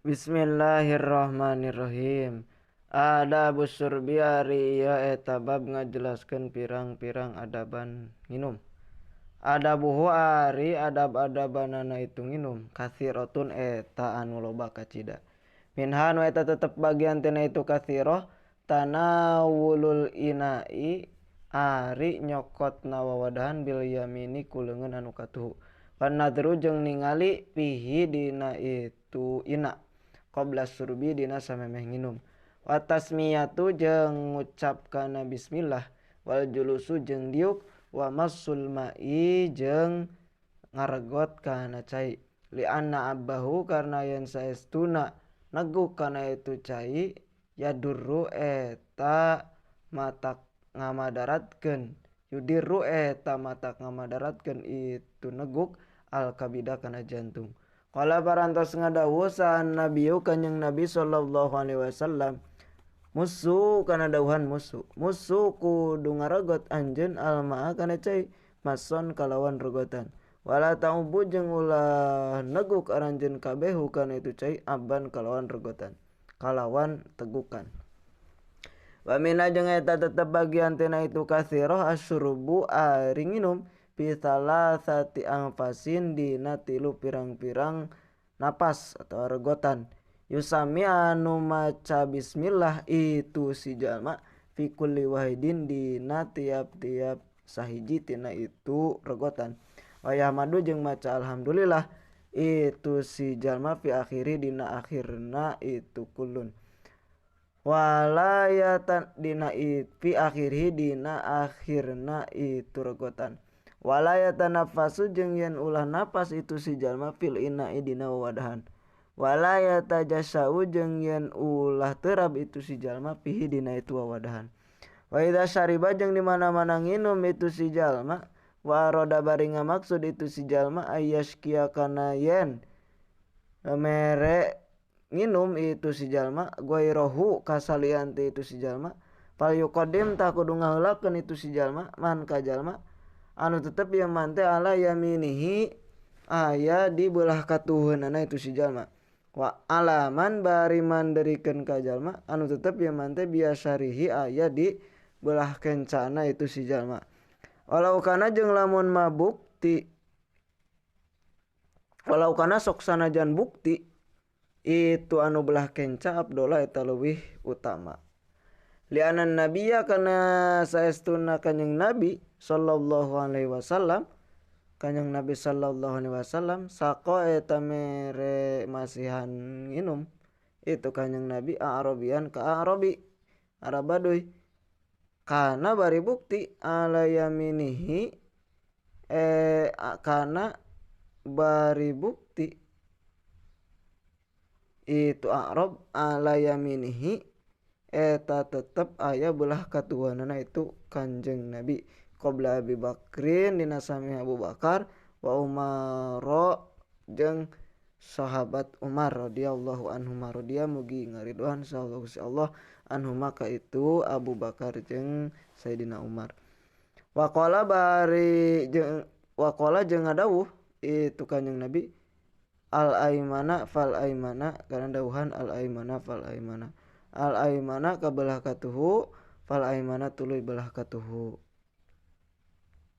Bismillahirrahmanirrahim. Adabus syurbi ari ieu eta bab ngajelaskeun pirang-pirang adaban nginum. Adabuhu ari adab-adabanana itu nginum katsiratun eta anu loba kacida. Minha nu eta tetep bagian tina itu katsirah tanawulul ina'i ari nyokotna wawadahan bil yamini ku leungeun anu katuhu. Wan nadru jeung ningali fihi dina itu ina qabla surbi dina samemeh nginum. Wa tasmiyatu jeung ngucap kana bismillah wal julusu jeung diuk wa massul ma'i jeung ngaregot kana cai. Li anna abbahu karna yen saestuna neguk kana itu cai yadurru eta matak ngamadaratkeun yudirru eta matak ngamadaratkeun itu neguk al kabida kana jantung. Qala parantos ngadawuh sahan nabiyu kanjeng Nabi sallallahu alaihi wasallam musu kana dawuhan musu musu kudu ngaregot anjeun almaa kana cai mason kalawan regotan wala ta'ubu jeung ulah neguk aranjeun kabeh kana itu cai aban kalawan regotan kalawan tegukan. Wa mina jeung eta tetep bagian tina itu katsirah asyrubu ari nginum fi salasati anfasin dina tilu pirang-pirang napas atau regotan. Yusami anu maca bismillah itu si jalma fi kulli wahidin dina tiap-tiap sahiji tina itu regotan. Wa yahmadu jeung maca alhamdulillah itu si jalma fi akhiri dina akhirna itu kulun. Walayatan dina fi akhiri dina akhirna itu regotan. Walayatan nafasu jeung yen ulah napas itu si jalma fil ina'i dina wawadahan. Walayata jasau jeung yen ulah terab itu si jalma fihi dina itu wawadahan. Wa idza syariba jeung di mana-mana nginum itu si jalma wa arada bari ngamaksud itu si jalma ayyashkiya kana yen mere nginum itu si jalma ghairahu kasalian ti itu si jalma fal yuqaddim tah kudu ngaheulakeun itu si jalma man ka jalma anu tetep ieu man teh ala yaminihi aya di beulah katuheunana itu si jalma wa alaman bari manderikeun ka jalma anu tetep ieu man teh biasarihi aya di beulah kencana itu si jalma. Walau kana jeung lamun ma bukti walau kana sok sanajan bukti itu anu belah kenca abdullah eta leuwih utama. Lianan nabiyya kana saestuna kanjeng Nabi sallallahu alaihi wasallam kanjeng Nabi sallallahu alaihi wasallam saqo eta mere masihan nginum itu kanjeng Nabi Arabian ka Arabi Arab Baduy kana bari bukti ala yaminihi kana bari bukti itu Arab ala yaminihi eta tetep aya belah katuhanana itu kanjeng Nabi qabla Abi Bakrin dina sami Abu Bakar wa Umar jeung sahabat Umar radhiyallahu anhuma radhiya mugi ngariduan saha Gusti Allah anhuma ka itu Abu Bakar jeung Sayyidina Umar. Waqala bari jeung waqala jeung ngadawuh itu kanjeng Nabi al aimana fal aimana kana dawuhan al aimana fal aimana al aimana ka belah katuhu fal aimana tuluy belah katuhu.